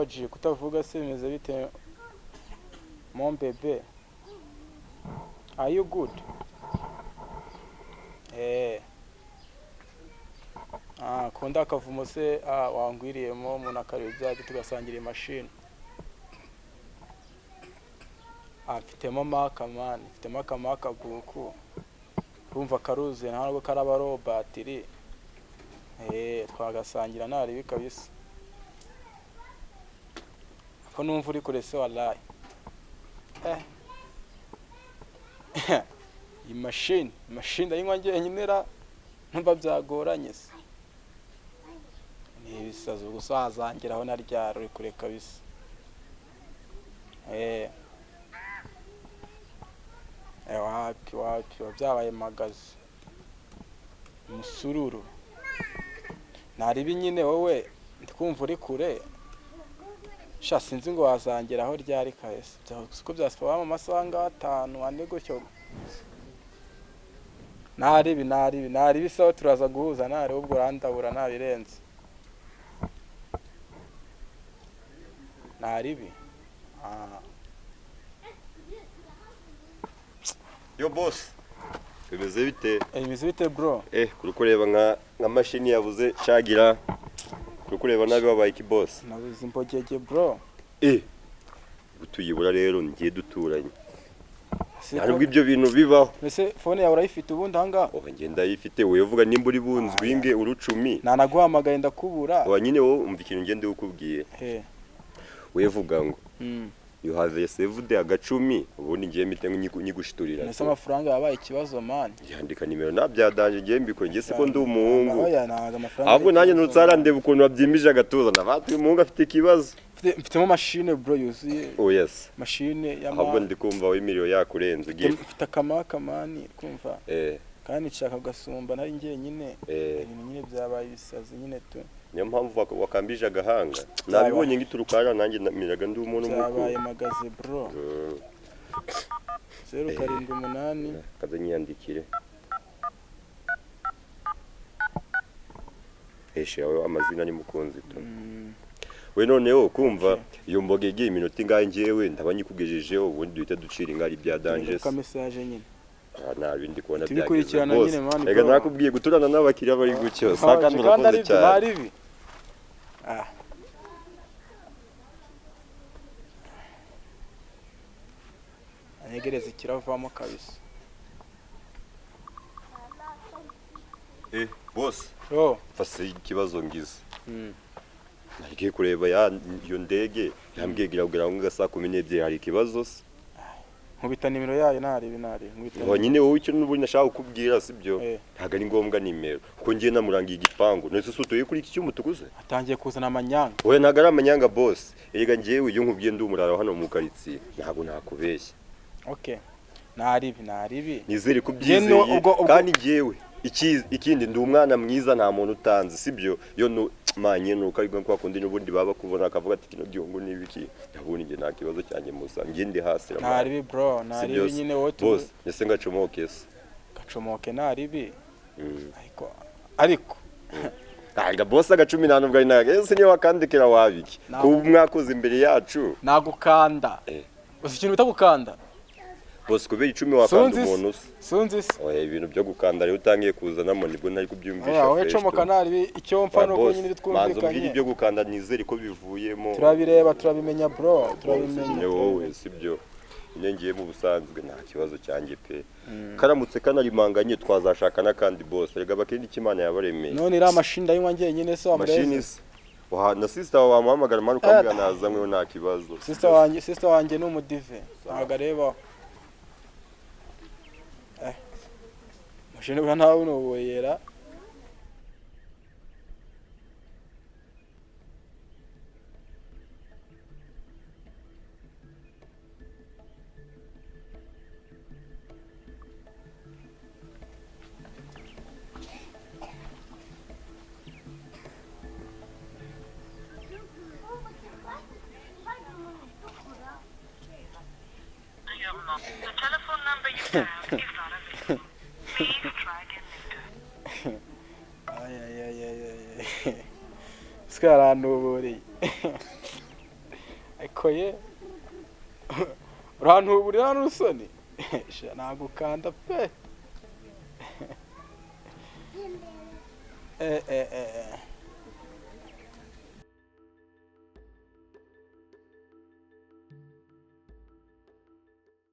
Oji kutavuga se bimeze bite mon bebe? Are you good? Eh. Ah, kunda akavumo se, ah, wangwiriyemo umuntu akareba ibyacu tugasangira imashini. Ah, mfitemo maka man, mfitemo akamaka buku. Urumva karuzuye nta nubwo karaba ari batiri. Eh, twagasangira naribi kabisa. Ko numva uri kure se wallahi. Eh. Iyi mashini, mashini ndayinywa njyenyine ra, numva byagoranye se. Ni ibisazi gusa wazangeraho na ryari uri kure kabisa. Eh. Eh, wapi wapi byabaye magazi. Musururu. Naribi nyine wowe ndikumva uri kure. Sha sinzi ngo wazangeraho ryari kahise. Siko byasaba mu masaha nga 5 4 gutyo. Naribi naribi naribi sawa turaza guhuza nari ubwo randabura nabirenze. Naribi. Ah. Yo boss. Bimeze bite? Bimeze bite bro? Eh, kuri kureba nka mashini yabuze cagira. Kuri kureba nabi wabaye iki boss? Nabuze imbogege bro. Eh. Gutuyibura rero ngiye duturanye. Ntabwo ibyo bintu bibaho. Mbese phone yawe urayifite ubundi hanga? Oh, ngiye ndayifite wewe uvuga nimba uri bunzwinge urucumi. Nanaguhamagaye ndakubura. Wa nyine wowe umva ikintu ngende ukubwiye. Eh. Wewe vuga ngo you have saved agacumi ubundi ngiye mite nyigushiturira. Nese amafaranga yabaye ikibazo man. Yandika nimero nabyadanje ngiye mbiko ngiye siko ndi umuhungu. Oya naga amafaranga. Ahubwo nanjye nutsarandeba ukuntu wabyimije agatuza nabatuye umuhungu afite ikibazo. Mfitemo machine bro yuzuye. Oh yes. Machine ya ahubwo ndi kumva we miliyoni yakurenze ugiye. Mfite akamaka man kumva. Eh. Kandi nshaka gasumba nari ngiye nyine. Ibintu nyine byabaye ibisazi nyine tu. Niyo mpamvu wakambije agahanga. Nabibonye ngiturukara nanjye namiraga ndi umuntu mukuru. Byabaye magaze bro. 078 kaze nyandikire. Eshe yawe amazina ni mukunzi tu. We noneho kumva iyo mboga igiye iminota ingahe ngewe ndabanyikugejejeho ubundi duhita ducira ingari bya danger. Ka message nyine. Nta bindi kubona byageze. Nyine man. Ega nakubwiye guturana n'abakiriya bari gutyo. Saka ndurakoze cyane. Ah. Anyegereza kiravamo kabisa. Eh boss. Oh, fase ikibazo ngize. Nagiye kureba ya iyo ndege yambwiye gira ngo saa 12 hari ikibazo se. Nkubita nimero yayo nari binari nkubita. Ngo nyine wowe icyo n'ubundi nashaka kukubwira sibyo. Ntago ari ngombwa nimero kuko ngiye namurangiye igipangu. Nese usutuye kuri iki cy'umutukuze? Atangiye kuzana amanyanga. Oya ntago ari amanyanga boss. Erega ngiye iyo nkubwiye ndi umuraro hano mu karitsiye ntago nakubeshya. Okay. Naribi naribi. Nizere kubyizeye kandi ngiyewe ikindi ndi umwana mwiza nta muntu utanze sibyo yo no manye nuko ariko kwa kundi n'ubundi baba kubona akavuga ati kino gihungu nibiki ndabona nge nta kibazo cyanjye musa ngiye ndi hasi naribi bro naribi nyine wowe tu boss ese ngacomoke se gacomoke naribi ariko ariko Anga boss agacumi nta nubwo ari naga ese niyo wakandikira wabiki kuba mwakoze imbere yacu nagukanda uzi ikintu bita gukanda boss kubera 10 wakanda umuntu se sunzi se oya ibintu byo gukanda rero utangiye kuzanamo nibwo nari kubyumvisha oya comoka nari icyo mfa nuko nyine twumvikanye manzo mbwira ibyo gukanda nizere ko bivuyemo turabireba turabimenya bro turabimenya wowe sibyo ngiye mu busanzwe nta kibazo cyanjye pe karamutse kanarimanganye twazashaka n'akandi boss rega bakindi kimana yabaremeye none ira mashini ndayinywa ngiye nyine se wambaye mashini se wa na sister wawe wamuhamagara mara ukambwira nazamwe nta kibazo sister wanjye ni umudive ntago areba mashini bwa ntawe unoboyera. The telephone number you dialed is not available. Please try again later. Ay ay ay ay ay. Sikaranuburiye. Ariko ye, urantuburira n'urusoni. Sha, nagukanda pe. Eh, eh, eh, eh.